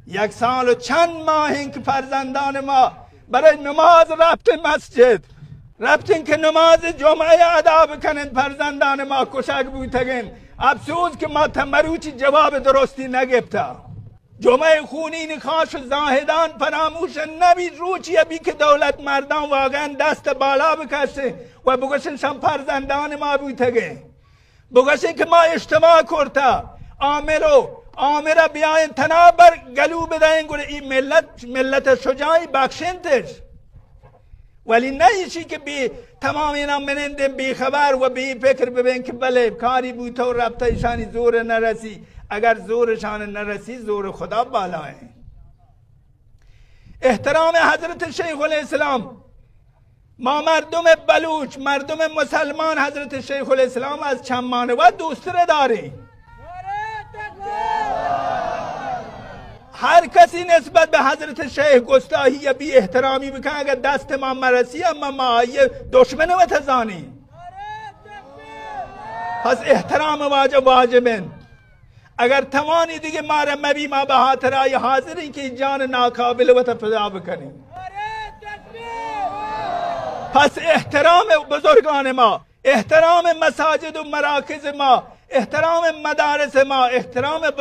یک سال و چند ماہ انت کہ فرزندان ما برای نماز رپت مسجد، رپتن کہ نماز جمعہ ادا بکنن، فرزندان ما کشگ بوتگن۔ افسوس کہ ما تا مروچی جواب درستی نگپتا۔ جمعہ خونین خاش و زاہدان فراموش نبی، روچی ابی کہ دولت مردان واقعاً دست بالا بکشن و بگوشن شان فرزندان ما بوتگن۔ بگوشیں کہ ما اجتماع کرتا، عامر و عامرہ بیائیں تنا بر گلو بدئیں، گڑا ای ملت، ملت شجاعی بخشنتش۔ ولی نہ ایشی کہ بی تمام اینا منندیں بے خبر و بے فکر ببیں کہ بلے کاری بوتا و ربطہ ایشانی زور نرسی، اگر زور شان نرسی زور خدا بالائیں۔ احترام حضرت شیخ الاسلام۔ ما مردم بلوچ، مردم مسلمان حضرت شیخ الاسلام از چمانوا دوستر داریں۔ ہر کسی نسبت بہ حضرت شیخ گستاہی یا بی احترامی بکن، اگر دست ما مرسی، اما ما آئی دشمن وت زانیں۔ پس احترام واجب، واجب انت۔ اگر توانی دیگہ مارا مبی، ما بہ خاطر آئی حاضر ایں کہ جان ناقابل وت فدا بکنیں۔ پس احترام بزرگان ما، احترام مساجد و مراکز ما، احترام مدارس ما، احترام